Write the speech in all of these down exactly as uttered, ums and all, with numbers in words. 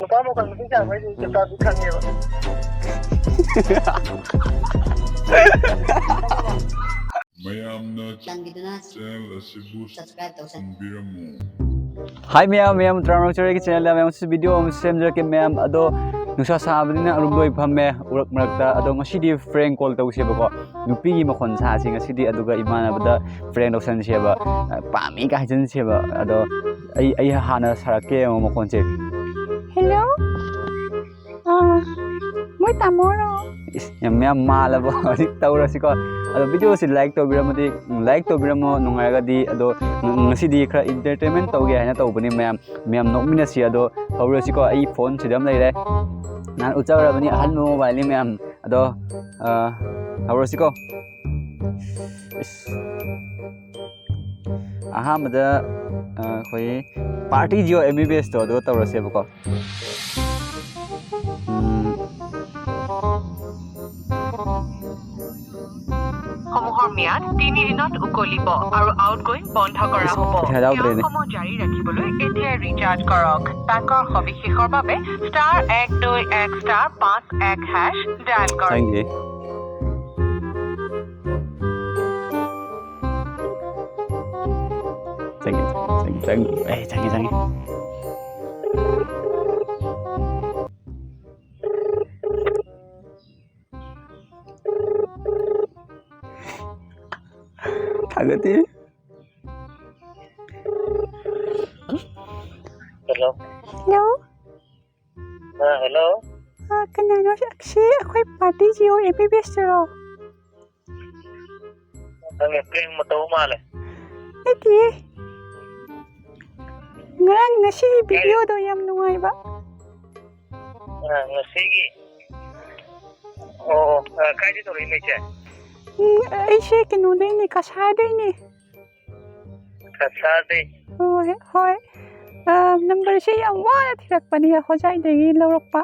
ꯅꯨꯄꯥ ꯃꯈꯜ ꯃꯁꯤꯡ ꯌꯥꯝꯕ ꯍꯥꯏꯁꯦ ꯆꯞ ꯆꯥꯕꯤ ꯈꯪꯉꯦꯕ꯫ ꯃꯌꯥꯝꯅ ꯆꯥꯟꯕꯤꯗꯨꯅ ꯆꯦꯅꯦꯜ ꯑꯁꯤꯕꯨ subscribe ꯇꯧꯁꯟꯕꯤꯔꯝꯃꯨ꯫ ꯍꯥꯏ ꯃꯌꯥꯝ, ꯃꯌꯥꯝ ꯇꯔꯥꯃꯔꯛ ꯆꯔꯦꯒꯤ ꯆꯦꯅꯦꯜꯗ ꯃꯌꯥꯝꯁꯨ ꯚꯤꯗꯤꯑꯣ ꯑꯃ ꯁꯦꯝꯖꯔꯛꯀꯦ ꯃꯌꯥꯝ꯫ ꯑꯗꯣ ꯅꯨꯡꯁꯥ ꯁꯥꯕꯅꯤꯅ ꯑꯔꯨꯝꯗ ꯑꯣꯏ ꯐꯝꯃꯦ ꯎꯔꯛ ꯃꯔꯛꯇ꯫ ꯑꯗꯣ ꯉꯁꯤꯗꯤ prank call ꯇꯧꯁꯦꯕꯀꯣ꯫ ꯅꯨꯄꯤꯒꯤ ꯃꯈꯣꯟ ꯁꯥꯁꯤ ꯉꯁꯤꯗꯤ, ꯑꯗꯨꯒ ꯏꯃꯥꯟꯅꯕꯗ prank ꯇꯧꯁꯟꯁꯦꯕ꯫ ꯑ, ꯄꯥꯝꯃꯤꯒ ꯍꯥꯏꯖꯟꯁꯦꯕ꯫ ꯑꯗꯣ ꯑꯩ, ꯑꯩ ꯍꯥꯟꯅ ꯁꯥꯔꯛꯀꯦ ꯌꯦꯡꯉꯣ ꯃꯈꯣꯟꯁꯦ꯫ Hello? ꯑꯥ, ꯃꯣꯏ ꯇꯥꯃꯣꯔꯣ? ꯏꯁ, ꯌꯥꯝ, ꯌꯥꯝ ꯃꯥꯜꯂꯕꯣ? ꯍꯧꯖꯤꯛ ꯇꯧꯔꯁꯤꯀꯣ꯫ ꯑꯗꯣ ꯚꯤꯗꯤꯑꯣꯁꯤ like ꯇꯧꯕꯤꯔꯝꯃꯗꯤ, ꯎꯝ, like ꯇꯧꯕꯤꯔꯝꯃꯣ ꯅꯨꯡꯉꯥꯏꯔꯒꯗꯤ꯫ ꯑꯗꯣ ꯉ-, ꯉꯁꯤꯗꯤ ꯈꯔ entertainment ꯇꯧꯒꯦ ꯍꯥꯏꯅ ꯇꯧꯕꯅꯤ ꯃꯌꯥꯝ꯫ ꯃꯌꯥꯝ ꯅꯣꯛꯃꯤꯟꯅꯁꯤ꯫ ꯑꯗꯣ ꯍꯧꯔꯁꯤꯀꯣ꯫ ꯑꯩ ꯐꯣꯟ ꯁꯤꯗ ꯑꯃ ꯂꯩꯔꯦ꯫ ꯅꯍꯥꯟ ꯎꯠꯆꯈ꯭ꯔꯕꯅꯤ ꯑꯍꯟꯕ ꯃꯣꯕꯥꯏꯜꯅꯤ ꯃꯌꯥꯝ꯫ ꯑꯗꯣ, ꯑ, ꯍꯧꯔꯁꯤꯀꯣ꯫ ꯏꯁ꯫ ꯑꯍꯥꯟꯕꯗ, ꯑ, ꯑꯩꯈꯣꯏ Party Jio MBBS ꯇꯣ ꯑꯗꯨ ꯇꯧꯔꯁꯦꯕꯀꯣ꯫ ꯎꯝ꯫ সমূহৰ ম্যাদ তিনি দিনত উকলিব আৰু আউটগোয়িং বন্ধ কৰা হ'ব। পইচা যাওক ৰে। নিয়মসমূহ জাৰি ৰাখিবলৈ এতিয়াই ৰিচাৰ্জ কৰক। বেংকৰ সবিশেষৰ বাবে ষ্টাৰ এক দুই এক ষ্টাৰ পাঁচ এক হেছ ডায়েল কৰক। চাইন দিয়ে। চাইন দিয়ে, চাইন দিয়ে, চাইন দিয়ে। এই, চাইন দিয়ে, চাইন দিয়ে। ꯊꯥꯒꯠꯇꯦ꯫ ꯍꯜꯂꯣ꯫ ꯍꯜꯂꯣ꯫ ꯑ, ꯍꯜꯂꯣ꯫ ꯑ, ꯀꯅꯥꯅꯣ? ꯁꯤ ꯑꯩꯈꯣꯏ Party Jio MBBS ꯇꯨꯔꯣ? ꯅꯪꯅ prank ꯑꯃ ꯇꯧꯕ ꯃꯥꯜꯂꯦ꯫ ꯅꯠꯇꯤꯌꯦ꯫ ꯉꯔꯥꯡ ꯉꯁꯤꯒꯤ ꯀꯥꯏ? ꯚꯤꯗꯤꯑꯣꯗꯣ ꯌꯥꯝ ꯅꯨꯡꯉꯥꯏꯕ꯫ ꯑ, ꯉꯁꯤꯒꯤ? ꯑꯣ, ꯑꯣ, ꯑ, ꯀꯥꯏꯗꯩ ꯇꯧꯔꯛꯏꯅꯣ ꯏꯆꯦ? ꯎꯝ, ꯑꯩꯁꯦ ꯀꯩꯅꯣꯗꯩꯅꯦ, ꯀꯁꯥꯔꯗꯩꯅꯦ꯫ ꯀꯁꯥꯔꯗꯩ? ꯍꯣꯏ, ꯍꯣꯏ꯫ ꯑ, ꯅꯝꯕꯔꯁꯦ ꯌꯥꯝ ꯋꯥꯅ ꯊꯤꯔꯛꯄꯅꯦ, ꯍꯣꯖꯥꯏꯗꯒꯤ ꯂꯧꯔꯛꯄ꯫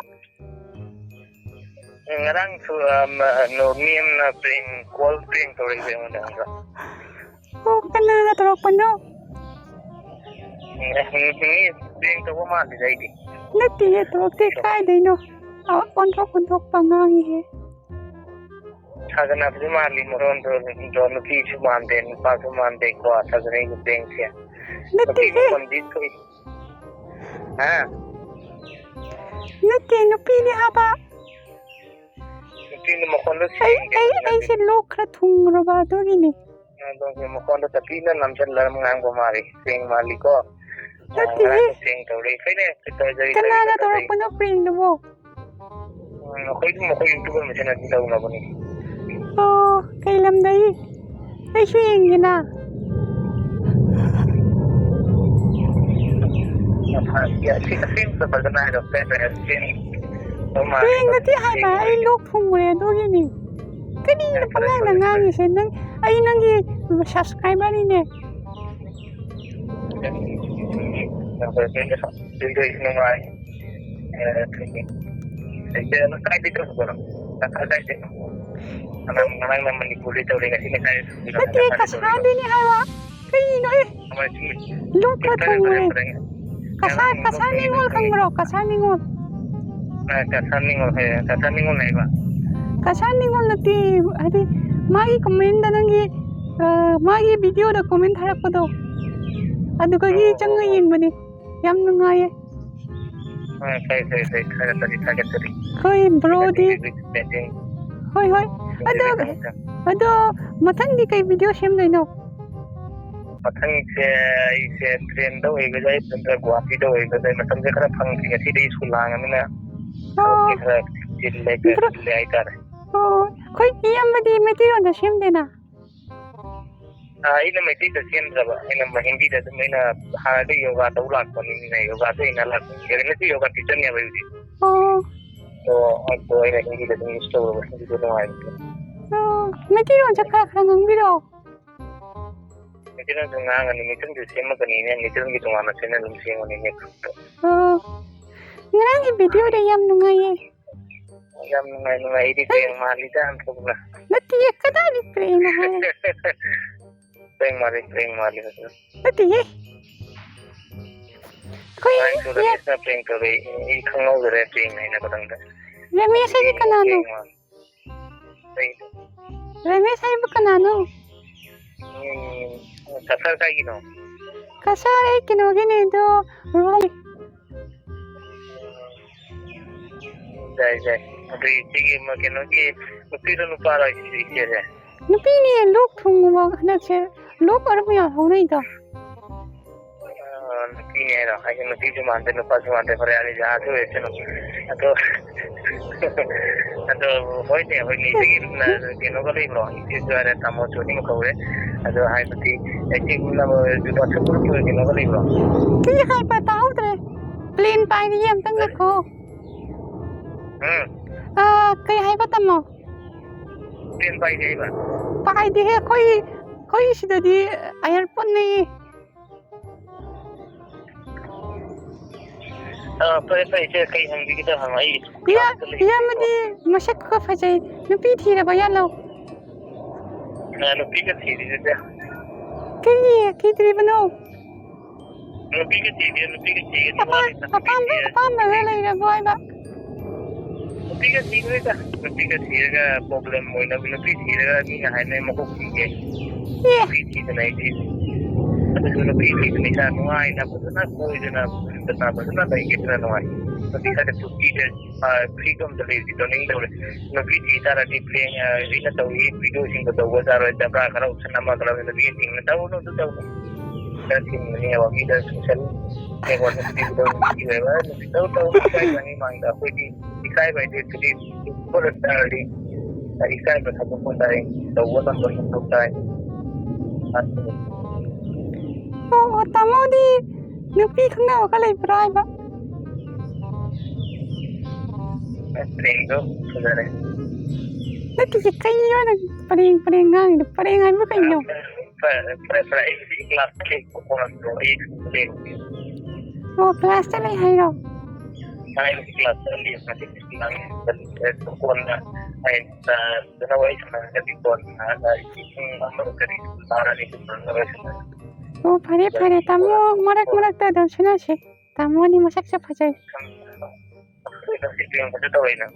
ꯉꯔꯥꯡꯁꯨ, ꯑ, ꯃ-, ꯅꯣ-, ꯃꯤ ꯑꯃꯅ prank, call prank ꯇꯧꯔꯛꯏꯕ ꯑꯩꯉꯣꯟꯗ ꯉꯔꯥꯡ꯫ ꯑꯣ, ꯀꯅꯥꯅ ꯇꯧꯔꯛꯄꯅꯣ? ꯃꯤ prank ꯇꯧꯕ ꯃꯥꯜꯂꯤꯗ ꯑꯩꯗꯤ꯫ ꯅꯠꯇꯦꯍꯦ, ꯇꯣꯛꯇꯦ, ꯀꯥꯏꯗꯩꯅꯣ? ꯑ, ꯑꯣꯟꯊꯣꯛ ꯑꯣꯟꯊꯣꯛꯄ ꯉꯥꯡꯉꯤꯍꯦ꯫ ꯁꯥꯖꯅꯕꯁꯨ ꯃꯥꯜꯂꯤ ꯃꯔꯣꯟꯗꯣ, ꯑꯗꯣ ꯅꯨꯄꯤꯁꯨ ꯃꯥꯟꯗꯦ, ꯅꯨꯄꯥꯁꯨ ꯃꯥꯟꯗꯦ ꯀꯣ, ꯁꯥꯖꯅꯩ ꯃꯇꯦꯡꯁꯦ꯫ ꯅꯨꯄꯤ ꯅꯠꯇꯦꯍꯦ꯫ ꯃꯈꯣꯟꯗꯤ ꯊꯣꯛꯏ꯫ ꯍꯥ? ꯅꯠꯇꯦ, ꯅꯨꯄꯤꯅꯦ ꯍꯥꯏꯕ꯫ ꯅꯨꯄꯤꯅ ꯃꯈꯣꯟꯗꯣ ꯑꯩ, ꯁꯦꯡꯗꯦ, ꯑꯩ, ꯅꯠꯇꯦ꯫ ꯑꯩꯁꯦ ꯂꯣꯛ ꯈꯔ ꯊꯨꯡꯉꯨꯔꯕ ꯑꯗꯨꯒꯤꯅꯦ꯫ ꯑꯗꯣ ꯃꯈꯣꯟꯗꯣ ꯇꯞꯄꯤꯅ ꯅꯝꯁꯤꯜꯂꯒ ꯉꯥꯡꯕ ꯃꯥꯜꯂꯤ, ꯁꯦꯡ ꯃꯥꯜꯂꯤꯀꯣ꯫ ꯅꯠꯇꯦꯍꯦ꯫ ꯉꯔꯥꯡ ꯁꯦꯡ ꯇꯧꯔꯦ꯫ ꯐꯩꯅꯦ, ꯐꯖꯔꯤ, ꯀꯅꯥꯅ ꯐꯖꯔꯤ꯫ ꯇꯧꯔꯛꯄꯅꯣ ꯄ꯭ꯔꯦꯡꯗꯨꯕꯣ? ꯎꯝ, ꯑꯩꯈꯣꯏ ꯑꯗꯨꯝ, ꯑꯩꯈꯣꯏ ꯌꯨꯇ꯭ꯌꯨꯕꯔ ꯃꯁꯦꯟ ꯑꯗꯨꯝ ꯇꯧꯅꯕꯅꯤ꯫ ꯑꯣ, ꯀꯩ ꯂꯝꯗꯒꯤ? ꯑꯩꯁꯨ ꯌꯦꯡꯒꯦꯅ꯫ ꯌꯥ, ꯁꯤ ꯑꯁꯦꯡꯕꯗ ꯐꯖꯅ ꯍꯥꯏꯔꯣ, ꯀꯩ ꯍꯥꯏꯔꯣ? ꯁꯦꯡ-, ꯑꯗꯨꯝ ꯍꯥꯏꯔꯣ꯫ ꯄ꯭ꯔꯦꯡ ꯅꯠꯇꯦ ꯍꯥꯏꯕ, ꯑꯩ ꯂꯣꯛ ꯊꯨꯡꯉꯨꯔꯦ ꯑꯗꯨꯒꯤꯅꯤ꯫ ꯀꯔꯤꯅꯣ ꯌꯥꯝ ꯐꯔꯦ, ꯄꯉꯥꯡꯗ ꯐꯔꯦ, ꯐꯔꯦ꯫ ꯉꯥꯡꯉꯤꯁꯦ? ꯅꯪ, ꯑꯩ ꯅꯪꯒꯤ ꯁꯕꯁꯀ꯭ꯔꯥꯏꯕꯔꯅꯤꯅꯦ꯫ ꯑꯗꯨꯗꯤ ꯅꯨꯡꯉꯥꯏ꯫ ꯑꯦ, ꯑꯗꯨꯗꯤ꯫ ꯀꯩꯅꯣ, ꯀꯥꯏꯗꯩ ꯇꯧꯔꯛꯄꯅꯣ? ꯀꯗꯥꯏꯗꯩꯅꯣ? ꯉꯔꯥꯡ, ꯉꯔꯥꯡꯅ ꯃꯅꯤꯄꯨꯔꯗꯩ ꯇꯧꯔꯦ, ꯉꯁꯤꯅ ꯀꯥꯏꯗ ꯇꯧꯔꯤꯅꯣ? ꯅꯠꯇꯦ, ꯀꯁꯥꯔꯗꯩꯅꯦ ꯍꯥꯏꯕ꯫ ꯀꯩꯅꯣꯍꯦ? ꯂꯣꯛ ꯈꯔ ꯐꯔꯦ, ꯐꯔꯦ, ꯊꯨꯡꯉꯨꯔꯦ꯫ ꯐꯔꯦ꯫ ꯀꯁꯥꯔ, ꯉꯔꯥꯡ ꯀꯁꯥꯔ ꯅꯤꯉꯣꯜ ꯈꯪꯕ꯭ꯔꯣ? ꯀꯁꯥꯔ ꯅꯤꯉꯣꯜ꯫ ꯑ, ꯀꯁꯥꯔ ꯅꯤꯉꯣꯜ ꯍꯥꯏꯌꯦ, ꯀꯁꯥꯔ ꯅꯤꯉꯣꯜ ꯍꯥꯏꯕ꯫ ꯀꯁꯥꯔ ꯅꯤꯉꯣꯜ ꯅꯠꯇꯦ, ꯍꯥꯏꯗꯤ ꯃꯥꯒꯤ ꯀꯃꯦꯟꯗ ꯅꯪꯒꯤ, ꯑ, ꯃꯥꯒꯤ ꯚꯤꯗꯤꯑꯣꯗ ꯀꯃꯦꯟ ꯊꯥꯔꯛꯄꯗꯣ, ꯑꯗꯨꯗꯒꯤ ꯑꯣ, ꯆꯪꯉ ꯑꯣ, ꯑꯣ꯫ ꯌꯦꯡꯕꯅꯦ꯫ ꯌꯥꯝ ꯅꯨꯡꯉꯥꯏꯌꯦ꯫ ꯍꯣꯏ, ꯐꯩ, ꯐꯩ, ꯐꯩ꯫ ꯊꯥꯒꯠꯆꯔꯤ, ꯊꯥꯒꯠꯆꯔꯤ꯫ ꯍꯣꯏ, ꯕ꯭ꯔꯣꯗꯤ꯫ ꯊꯥꯒꯠꯆꯔꯤ, ꯊꯥꯒꯠꯆꯔꯤ꯫ ꯍꯣꯏ, ꯍꯣꯏ꯫ ꯑꯗꯣ, ꯊꯥꯒꯠꯆꯔꯤ, ꯊꯥꯒꯠꯆꯔꯤ꯫ ꯑꯗꯣ ꯃꯊꯪꯗꯤ ꯀꯩ ꯚꯤꯗꯤꯑꯣ ꯁꯦꯝꯗꯣꯏꯅꯣ? ꯃꯊꯪꯁꯦ ꯑꯩꯁꯦ ꯇ꯭ꯔꯦꯟꯗ ꯑꯣꯏꯒꯗ꯭ꯔꯥ, ꯅꯠꯇ꯭ꯔꯒ ꯒꯨꯋꯥꯍꯥꯇꯤꯗ ꯑꯣꯏꯒꯗ꯭ꯔꯥ? ꯃꯇꯝꯁꯦ ꯈꯔ ꯐꯪꯗ꯭ꯔꯤ꯫ ꯉꯁꯤꯗꯤ ꯁ꯭ꯀꯨꯜ ꯍꯥꯡꯉꯃꯤꯅ ꯑꯣ꯫ ꯊꯕꯛꯁꯦ ꯈꯔ ꯆꯤꯜꯂꯦ, ꯈꯔ ꯕ꯭ꯔꯣ-, ꯆꯤꯜꯂꯦ ꯍꯥꯏꯇꯥꯔꯦ꯫ ꯑꯣ, ꯑꯩꯈꯣꯏ ꯏꯌꯥꯝꯕꯗꯤ ꯃꯩꯇꯩꯂꯣꯟꯗ ꯁꯦꯝꯗꯦꯅ꯫ ꯑꯥ, ꯑꯩꯅ ꯃꯩꯇꯩꯗ ꯁꯦꯝꯗ꯭ꯔꯕ, ꯑꯩꯅ ꯃ-, ꯍꯤꯟꯗꯤꯗ ꯑꯗꯨꯝ, ꯑꯩꯅ ꯍꯥꯟꯅꯗꯤ ꯌꯣꯒꯥ ꯇꯧ ꯂꯥꯛꯄꯅꯤꯅ, ꯌꯣꯒꯥꯗ ꯑꯩꯅ ꯂꯥꯛꯄꯅꯤ꯫ ꯅꯠꯇꯦ, ꯌꯣꯒꯥ ꯇꯤꯆꯔꯅꯦꯕ ꯑꯩ ꯍꯧꯖꯤꯛ꯫ ꯑꯣ꯫ ꯑꯗꯣ, ꯑꯗꯣ ꯑꯩꯅ ꯍꯤꯟꯗꯤꯗ ꯑꯗꯨꯝ ꯏꯟꯁ ꯇꯧꯔꯕ, ꯍꯤꯟꯗꯤꯗ ꯅꯨꯡꯉꯥꯏꯕꯅꯤ꯫ ꯑꯣ, ꯃꯩꯇꯩꯂꯣꯟꯁꯦ ꯈꯔ ꯈꯔ ꯉꯥꯡꯕꯤꯔꯛꯑꯣ꯫ ꯃꯩꯇꯩꯂꯣꯟꯁꯨ ꯉꯥꯡꯉꯅꯤ, ꯃꯩꯇꯩꯂꯣꯟꯁꯨ ꯁꯦꯝꯃꯛꯀꯅꯤꯅꯦ, ꯃꯩꯇꯩꯂꯣꯟꯒꯤ ꯇꯣꯉꯥꯟꯅ ꯆꯦꯅꯦꯜ ꯑꯗꯨꯝ ꯁꯦꯝꯒꯅꯤꯅꯦ꯫ ꯑꯣ, ꯉꯔꯥꯡꯒꯤ ꯚꯤꯗꯤꯑꯣꯗ ꯌꯥꯝ ꯅꯨꯡꯉꯥꯏꯌꯦ꯫ ꯌꯥꯝ ꯅꯨꯡꯉꯥꯏ, ꯅꯨꯡꯉꯥꯏ꯫ ꯑꯩꯗꯤ ꯄ꯭ꯔꯦꯡ ꯃꯥꯜꯂꯤꯗ, ꯑꯣꯟꯊꯣꯛꯅ꯫ ꯅꯠꯇꯤꯌꯦ, ꯀꯗꯥꯏꯗꯩ ꯄ꯭ꯔꯦꯡꯅꯣ ꯍꯥꯏ? ꯄ꯭ꯔꯦꯡ ꯃꯥꯜꯂꯤ, ꯄ꯭ꯔꯦꯡ ꯃꯥꯜꯂꯤ ꯐꯖꯅ꯫ ꯅꯠꯇꯤꯌꯦ꯫ ꯑꯩꯈꯣꯏ ꯉꯔꯥꯡꯁꯨ ꯔꯃꯦꯁꯅ prank ꯇꯧꯔꯛꯏ꯫ ꯑꯩ ꯈꯪꯍꯧꯗꯔꯦ prank ꯍꯥꯏꯅ ꯈꯨꯗꯪꯗ꯫ ꯔꯃꯦꯁ ꯍꯥꯏꯗꯤ ꯀꯅꯥꯅꯣ? Prank ꯃꯥꯜꯂꯦ꯫ ꯑꯩ ꯔꯃꯦꯁ ꯍꯥꯏꯕꯨ ꯀꯅꯥꯅꯣ? ꯎꯝ, ꯀꯁꯥꯔ ꯀꯥꯏꯒꯤꯅꯣ? ꯀꯁꯥꯔ ꯑꯩ ꯀꯩꯅꯣꯒꯤꯅꯦ ꯑꯗꯣ, ꯔꯣꯡ-, ꯌꯥꯏ, ꯌꯥꯏ꯫ ꯑꯗꯨ ꯏꯆꯦꯒꯤ ꯑꯃ ꯀꯩꯅꯣꯒꯤ ꯅꯨꯄꯤꯔꯣ ꯅꯨꯄꯥꯔꯣ ꯏꯆꯦꯁꯦ? ꯅꯨꯄꯤꯅꯦ, ꯂꯣꯛ ꯊꯨꯡꯕ ꯍꯟꯗꯛꯁꯦ, ꯂꯣꯛ ꯑꯔꯨꯝ ꯌꯥꯝ ꯍꯧꯅꯩꯗꯣ꯫ ꯑ, ꯅꯨꯄꯤꯅꯦ ꯍꯥꯏꯔꯣ? ꯑꯩꯁꯦ ꯅꯨꯄꯤꯁꯨ ꯃꯥꯟꯗꯦ, ꯅꯨꯄꯥꯁꯨ ꯃꯥꯟꯗꯦ, ꯍꯣꯔꯦꯟ ꯑꯅꯤꯁꯦ ꯑꯥ ꯁꯣꯏꯔꯁꯅꯨ꯫ ꯑꯗꯣ, ꯑꯗꯣ ꯍꯣꯏꯅꯦ, ꯍꯣꯏꯅꯦ, ꯏꯆꯦꯒꯤ ꯅ-, ꯀꯩꯅꯣꯒ ꯂꯩꯕ꯭ꯔꯣ? ꯏꯆꯦꯁꯨ ꯍꯥꯏꯔꯦ, ꯇꯥꯃꯣꯁꯨ ꯑꯅꯤꯃꯛ ꯀꯧꯔꯦ꯫ ꯑꯗꯣ ꯍꯥꯏꯕꯗꯤ, ꯏꯆꯦꯒꯤ ꯅꯝꯕꯔ ꯖꯨꯕꯥ ꯁꯨꯄꯔ ꯀꯩꯅꯣꯒ ꯂꯩꯕ꯭ꯔꯣ? ꯀꯩ ꯍꯥꯏꯕ? ꯇꯥꯍꯧꯗ꯭ꯔꯦ꯫ Plane ꯄꯥꯏꯔꯤ, ꯑꯝꯇꯪ ꯉꯥꯏꯈꯣ꯫ ꯎꯝ꯫ ꯑ, ꯀꯩ ꯍꯥꯏꯕ, ꯇꯥꯃꯣ? Plane ꯄꯥꯏꯔꯤ ꯍꯥꯏꯕ? ꯄꯥꯏꯗꯦꯍꯦ, ꯑꯩꯈꯣꯏ, ꯑꯩꯈꯣꯏ ꯁꯤꯗꯗꯤ airport ꯅꯦ꯫ ꯑ, ꯐꯔꯦ, ꯐꯔꯦ, ꯏꯆꯦ, ꯀꯩ ꯍꯪꯕꯤꯒꯗꯕ ꯍꯪꯉꯣ, ꯑꯩ ꯏꯌꯥ-, class ꯇ ꯂꯩ꯫ ꯏꯌꯥꯝꯕꯗꯤ ꯃꯁꯛ ꯈꯔ ꯐꯖꯩ꯫ ꯅꯨꯄꯤ ꯊꯤꯔꯕ ꯌꯥꯂꯣ? ꯑ, ꯅꯨꯄꯤꯒ ꯊꯤꯗ꯭ꯔꯤꯗ꯫ ꯀꯩꯒꯤ ꯊꯤꯗ꯭ꯔꯤꯕꯅꯣ? ꯅꯨꯄꯤꯒ ꯊꯤꯗꯦ, ꯅꯨꯄꯤꯒ ꯊꯤꯒꯅꯤ, ꯑꯄꯥꯝ-, ꯋꯥꯠꯂꯤꯗ, ꯅꯨꯄꯤ ꯑꯄꯥꯝꯕ, ꯊꯤꯔꯦ꯫ ꯑꯄꯥꯝꯕꯒ ꯂꯩꯔꯕꯣ ꯍꯥꯏꯕ? ꯅꯨꯄꯤꯒ ꯊꯤꯔꯣꯏꯗ, ꯅꯨꯄꯤꯒ ꯊꯤꯔꯒ problem ꯑꯣꯏꯅꯕ, ꯅꯨꯄꯤ ꯊꯤꯔꯒ ꯃꯤꯅ ꯍꯥꯏꯅꯩ ꯃꯀꯣꯛ ꯊꯤꯒꯦ꯫ ꯑꯦ꯫ ꯅꯨꯄꯤ ꯊꯤꯗꯅ ꯑꯩꯗꯤ, ꯑꯗꯨꯁꯨ ꯅꯨꯄꯤ ꯊꯤꯗꯅ ꯏꯁꯥ ꯅꯨꯡꯉꯥꯏꯅ ꯐꯖꯅ ꯀꯣꯏꯗꯅ, ꯐꯖꯅ, ꯐꯖꯅ ꯂꯩꯒꯦꯗꯅ ꯅꯨꯡꯉꯥꯏ꯫ ꯅꯨꯄꯤ ꯈꯔꯗꯤ ꯄꯨꯟꯁꯤꯁꯦ, ꯑ, freedom ꯗ ꯂꯩꯕꯗꯤ ꯇꯧꯅꯤꯡꯗꯕꯅꯦ꯫ ꯅꯨꯄꯤ ꯊꯤ ꯇꯥꯔꯗꯤ prank, ꯑ, ꯑꯩꯅ ꯇꯧꯔꯤ video ꯁꯤꯡꯗꯣ ꯇꯧꯕ ꯌꯥꯔꯣꯏ, ꯗꯔꯀꯥꯔ ꯈꯔ ꯑꯣꯞꯁꯟ ꯑꯃ ꯈꯔ ꯅꯨꯄꯤ ꯊꯤꯡꯅ ꯇꯧꯅꯨ, ꯑꯗꯨ ꯇꯧꯅꯨ꯫ ꯈꯔ ꯊꯤꯡꯕꯅꯦꯕ, ꯃꯤꯗ social network ꯇ video ꯇꯧꯔꯤ, ꯇꯧ, ꯇꯧ, ꯏꯀꯥꯏꯕꯅꯤ ꯃꯥꯡꯗ ꯑꯩꯈꯣꯏꯗꯤ꯫ ꯏꯀꯥꯏꯕ ꯍꯥꯏꯗꯤ ꯁꯤꯗꯤ ꯁꯨꯄꯔ ꯁ꯭ꯇꯥꯔꯗꯤ ꯏꯀꯥꯏꯕ ꯊꯥꯗꯣꯛꯄ ꯇꯥꯏ, ꯇꯧꯕ ꯉꯝꯕ ꯊꯥꯗꯣꯛ ꯇꯥꯏ꯫ ꯑꯣ, ꯑꯣ, ꯇꯥꯃꯣꯗꯤ ꯅꯨꯄꯤ ꯈꯪꯅꯕꯒ ꯂꯩꯕ꯭ꯔꯥ ꯍꯥꯏꯕ? ꯑꯦ, ꯄ꯭ꯔꯦꯡꯗꯣ ꯐꯖꯔꯦ꯫ ꯅꯠꯇꯦ, ꯀꯩꯅꯣ ꯅꯪ ꯄꯔꯦꯡ ꯄꯔꯦꯡ ꯉꯥꯡꯉꯤꯗꯣ? ꯄꯔꯦꯡ ꯍꯥꯏꯕ ꯀꯩꯅꯣ? ꯐꯔꯦ, ꯐꯔꯦ, ꯐꯔꯦ, ꯑꯩ ꯍꯧꯖꯤꯛ class ꯇ ꯂꯩ, ꯀꯣꯟꯅ ꯇꯧꯔꯛꯑꯣ, ꯑꯩ ꯂꯩ꯫ ꯑꯣ, class ꯇ ꯂꯩ ꯍꯥꯏꯔꯣ? ꯑꯩ ꯍꯧꯖꯤꯛ class ꯇ ꯂꯩ, ꯍꯧꯖꯤꯛ ꯀꯣꯟꯅ ꯑꯩ, ꯑ, ꯐꯖꯅ ꯋꯥꯔꯤ ꯁꯥꯟꯅꯔꯒꯗꯤ ꯀꯣꯟꯅ, ꯑ, ꯄꯨꯡ ꯑꯃ ꯀꯔꯤ ꯇꯥꯔꯅꯤ, ꯑꯗꯨꯝ ꯐꯖꯅ ꯋꯥꯔꯤ ꯁꯥꯟꯅꯔꯒ꯫ ꯑꯣ, ꯐꯔꯦ, ꯐꯔꯦ, ꯇꯥꯃꯣ, ꯃꯔꯛ ꯃꯔꯛꯇ ꯑꯗꯨꯝ ꯁꯥꯟꯅꯁꯤ꯫ ꯇꯥꯃꯣꯅꯤ ꯃꯁꯛꯁꯨ ꯐꯖꯩ꯫ ꯄ꯭ꯔꯦꯡ ꯈꯛꯇ ꯇꯧꯔꯛꯏꯅ꯫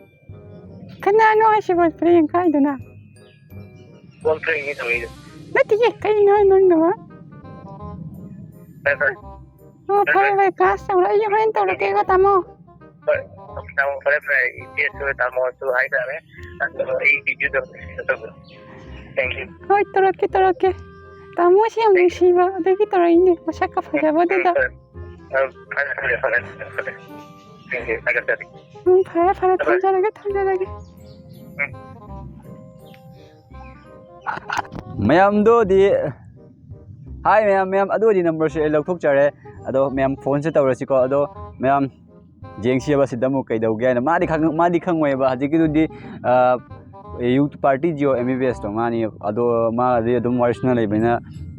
ꯀꯅꯥꯅꯣ ꯍꯥꯏꯁꯤꯕꯣ ꯄ꯭ꯔꯦꯡ ꯀꯥꯏꯗꯨꯅ? ꯐꯣꯟ ꯄ꯭ꯔꯦꯡꯅꯤ ꯇꯧꯔꯛꯏꯗꯣ꯫ ꯅꯠꯇꯤꯌꯦ, ꯀꯩꯅꯣ ꯅꯪꯅ? ꯐꯔꯦ, ꯐꯔꯦ꯫ ꯑꯣ, ꯐꯔꯦ, ꯐꯔꯦ, ꯐꯔꯦ, ꯀ꯭ꯂꯥꯁ ꯇꯧꯔꯣ꯫ ꯑꯩ ꯍꯣꯔꯦꯟ ꯇꯧꯔꯛꯀꯦꯀꯣ, ꯇꯥꯃꯣ꯫ ꯍꯣꯏ, ꯇꯥꯃꯣ, ꯐꯔꯦ, ꯐꯔꯦ꯫ ꯏꯆꯦꯁꯨ ꯇꯥꯃꯣꯁꯨ ꯍꯥꯏꯇꯥꯔꯦ꯫ ꯑꯗꯣ ꯑꯩ ꯚꯤꯗꯤꯑꯣꯗꯣ ꯇꯧꯕꯤꯔꯣ꯫ Thank you꯫ ꯍꯣꯏ, ꯇꯧꯔꯛꯀꯦ, ꯇꯧꯔꯛꯀꯦ꯫ ꯇꯥꯃꯣꯁꯦ ꯌꯥꯝ ꯅꯨꯡꯁꯤꯕ, ꯑꯗꯨꯒꯤ ꯇꯧꯔꯛꯏꯅꯦ, ꯃꯁꯛꯀ ꯐꯖꯕꯗꯨꯗ꯫ ꯎꯝ, ꯎꯝ, ꯐꯔꯦ, ꯐꯔꯦ, ꯐꯔꯦ, ꯐꯔꯦ, ꯐꯔꯦ꯫ Thank you, ꯊꯥꯒꯠꯆꯔꯤ꯫ ꯎꯝ, ꯐꯔꯦ, ꯐꯔꯦ, ꯊꯝꯖꯔꯒꯦ, ꯊꯝꯖꯔꯒꯦ꯫ ꯎꯝ꯫ ꯃꯌꯥꯝꯗꯨꯗꯤ, ꯍꯥꯏ ꯃꯌꯥꯝ, ꯃꯌꯥꯝ, ꯑꯗꯨ ꯑꯣꯏꯗꯤ ꯅꯝꯕꯔꯁꯦ ꯑꯩ ꯂꯧꯊꯣꯛꯆꯔꯦ꯫ ꯑꯗꯣ ꯃꯌꯥꯝ ꯐꯣꯟꯁꯦ ꯇꯧꯔꯁꯤꯀꯣ꯫ ꯑꯗꯣ ꯃꯌꯥꯝ ꯌꯦꯡꯁꯤꯕ ꯁꯤꯗ ꯑꯃꯨꯛ ꯀꯩꯗꯧꯒꯦ ꯍꯥꯏꯅ꯫ ꯃꯥꯗꯤ ꯈꯪ-, ꯃꯥꯗꯤ ꯈꯪꯉꯣꯏꯕ꯫ ꯍꯧꯖꯤꯛꯀꯤꯗꯨꯗꯤ, ꯑ, ꯌꯨ party Jio M B B ꯑꯦꯁꯇꯣ ꯃꯥꯅꯤ꯫ ꯑꯗꯣ ꯃꯥꯗꯤ ꯑꯗꯨꯝ ꯋꯥꯔꯤ ꯁꯥꯟꯅ ꯂꯩꯕꯅꯤꯅ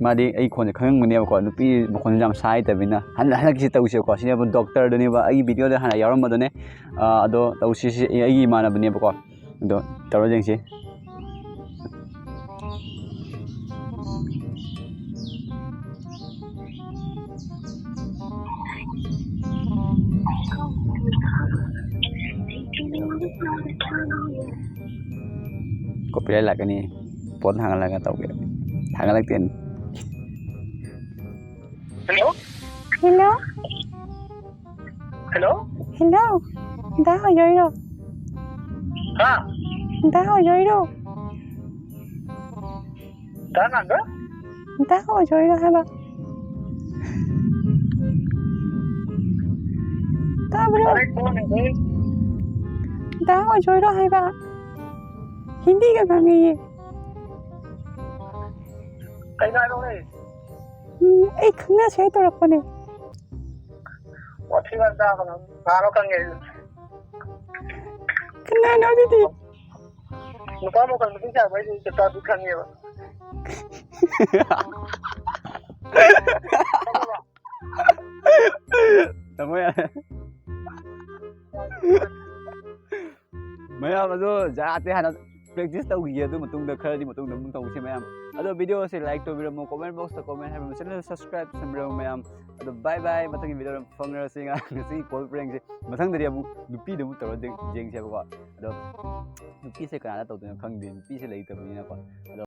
ꯃꯥꯗꯤ ꯑꯩ ꯈꯣꯟꯁꯦ ꯈꯪꯉꯝꯒꯅꯦꯕꯀꯣ꯫ ꯅꯨꯄꯤ ꯃꯈꯣꯟꯁꯦ ꯌꯥꯝ ꯁꯥꯏ ꯍꯩꯇꯕꯅꯤꯅ꯫ ꯍꯟꯗꯛ, ꯍꯟꯗꯛꯀꯤꯁꯤ ꯇꯧꯁꯦꯕꯀꯣ꯫ ꯁꯤꯅꯦꯕ ꯗꯣꯛꯇꯔꯗꯨꯅꯦꯕ, ꯑꯩꯒꯤ ꯚꯤꯗꯤꯑꯣꯗ ꯍꯥꯟꯅ ꯌꯥꯎꯔꯝꯕꯗꯨꯅꯦ꯫ ꯑ, ꯑꯗꯣ ꯇꯧꯁꯤ, ꯁꯤ ꯑꯩꯒꯤ ꯏꯃꯥꯟꯅꯕꯅꯦꯕꯀꯣ꯫ ꯑꯗꯣ ꯇꯧꯔ ꯌꯦꯡꯁꯤ꯫ Copyright ꯂꯥꯛꯀꯅꯤ꯫ ꯐꯣꯟ ꯊꯥꯡꯒꯠꯂꯒ ꯇꯧꯒꯦ꯫ ꯊꯥꯡꯒꯠꯂꯛꯇꯦꯅꯦ꯫ Hello? Hello? Hello? Hello? ꯗꯥ ꯑꯣꯏꯗꯣꯏꯔꯣ? ꯍꯥ? ꯗꯥ ꯑꯣꯏꯗꯣꯏꯔꯣ? ꯗꯥ ꯉꯥꯟꯕ? ꯗꯥ ꯑꯣꯏꯗꯣꯏꯔꯣ ꯍꯥꯏꯕ? ꯇꯥꯕ꯭ꯔꯣ? ꯑꯔꯦ, ꯀꯣꯟ ꯍꯦ? ꯗꯥ ꯑꯣꯏꯗꯣꯏꯔꯣ ꯍꯥꯏꯕ? ꯍꯤꯟꯗꯤꯒ ꯉꯥꯡꯉꯤꯌꯦ꯫ ꯀꯩ ꯍꯥꯏꯅꯣꯅꯦ? ꯎꯝ, ꯑꯩ ꯈꯪꯅꯁꯦ ꯍꯥꯏ ꯇꯧꯔꯛꯄꯅꯦ꯫ ꯋꯥꯊꯤ ꯋꯥꯔꯦꯝ ꯇꯥꯒꯅꯨ꯫ ꯅꯥꯔꯣ ꯈꯪꯉꯦ ꯑꯩꯁꯨ꯫ ꯀꯅꯥꯅꯣ ꯑꯗꯨꯗꯤ? ꯅꯨꯄꯥ ꯃꯈꯜ ꯅꯨꯄꯤ ꯁꯥꯕ ꯍꯥꯏꯁꯦ ꯆꯞ ꯆꯥꯕꯤ ꯈꯪꯉꯦꯕ꯫ ꯇꯥꯃꯣ ꯌꯥꯔꯦ꯫ ꯃꯌꯥꯝ ꯑꯗꯨ ꯖꯥꯠꯇꯤ ꯍꯥꯟꯅ practice ꯇꯧꯈꯤꯒꯦ, ꯑꯗꯨ ꯃꯇꯨꯡꯗ ꯈꯔꯗꯤ ꯃꯇꯨꯡꯗ ꯑꯃꯨꯛ ꯇꯧꯁꯤ ꯃꯌꯥꯝ꯫ ꯑꯗꯣ video ꯑꯁꯦ like ꯇꯧꯕꯤꯔꯝꯃꯣ, comment box ꯇ comment ꯍꯥꯏꯕ, channel subscribe ꯇꯧꯕꯤꯔꯝꯃꯣ ꯃꯌꯥꯝ꯫ ꯑꯗꯣ bye bye, ꯃꯊꯪꯒꯤ video ꯗ ꯐꯪꯅꯔꯁꯤ꯫ ꯉꯁꯤꯒꯤ call prank ꯁꯦ ꯃꯊꯪꯗꯗꯤ ꯑꯃꯨꯛ ꯅꯨꯄꯤꯗ ꯑꯃꯨꯛ ꯇꯧꯔ ꯌꯦꯡ- ꯌꯦꯡꯁꯦꯕꯀꯣ꯫ ꯑꯗꯣ ꯅꯨꯄꯤꯁꯦ ꯀꯅꯥꯗ ꯇꯧꯗꯣꯏꯅꯣ ꯈꯪꯗꯦ, ꯅꯨꯄꯤꯁꯦ ꯂꯩꯇꯕꯅꯤꯅꯀꯣ꯫ ꯑꯗꯣ